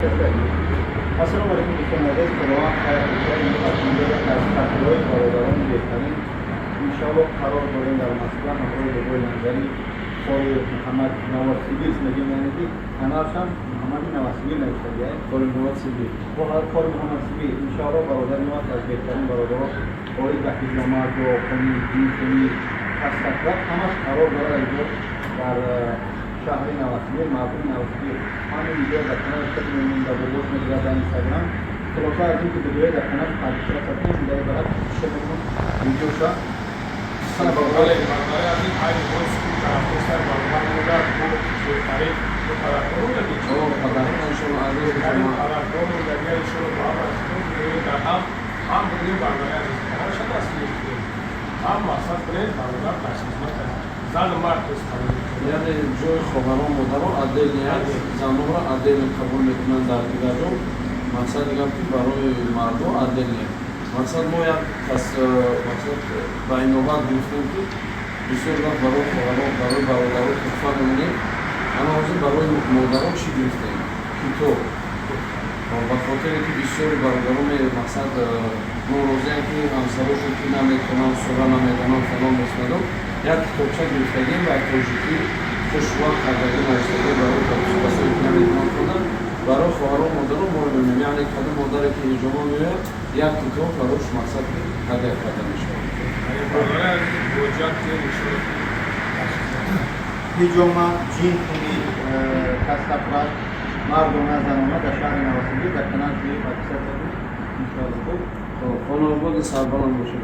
Ассалому алайкум, дӯстони азиз. Худованд хайр кунад. Аз қатлҳои бародарони беҳтарин, иншоалло, қарор дорем дар Москва, ҳамроҳи бобои Лангари, Қори Муҳаммад Новосибирск мегӯем, яъне ки каналшам Муҳаммади Новосибир навиштагиай. Қори Муҳаммад Сибир. Қори Муҳаммад Сибир. Иншоалло, бародари мо аз беҳтарин бародарон оид ба ҳиҷома, дуохонӣ, динхонӣ, пастакрат, ҳамаш қарор дорад инҷо, дар шаҳри Новосибир, мардуми Новосибир. Ҳамин видео дар канали худ мемонем, дар бобош мегирад, дар Инстаграм. Хулоса, аз ин ки видеои дар канал подписаться кунем, дар барат пиша мекунам видеоша. Бале, бародари азиз, айни ҳол суҳбат тарафдостар баромад модар бо беҳтарин бо падаркор мондаги. Падаркор, иншоалло, азиз. Беҳтарин падаркор мондаги, иншоалло, ба ҳама дар ҳам будем. Бародари азиз, каналша дастгирӣ кунем, ҳам мақсад кунем, бародар дар хизмат зану мард тост. Яъне ҷои хоҳарон, модарон отдельный аст, занонро отдельно қабул мекунанд дар дигар ҷо. Мақсади гап, ки барои мардо отдельный. Мақсад, мо як кас мақсад ба инобат гирифтем, ки бисёр вақт барои хоҳарон, барои бародарон туҳфа мемонем. Ана ҳозир барои модарон чӣ гирифтем? Китоб. Ба хотире ки бисёри бародарон мақсад норозиянд, ки ҳамсарошон ки наметавонанд, сура намедонанд, фалон бисмадон, як китобча гирифтагем ба тоҷикӣ, хушвақт кардагӣ, навиштагӣ, барои касое ки наметавонанд хондан. Барои хоҳарон, модарон мо мебинем, яъне кадом модаре ки ҳиҷома меояд, як китоб барош мақсад ки ҳадя карда мешавад. Муроҷиат кунем, иншоалло. Ҳиҷома, ҷинхунӣ, кастафрат, мардона, занона, дар шаҳри Новосибир, дар канал подписаться кунед, иншоалло. Хуб. Хонавода сарбаланд бошед.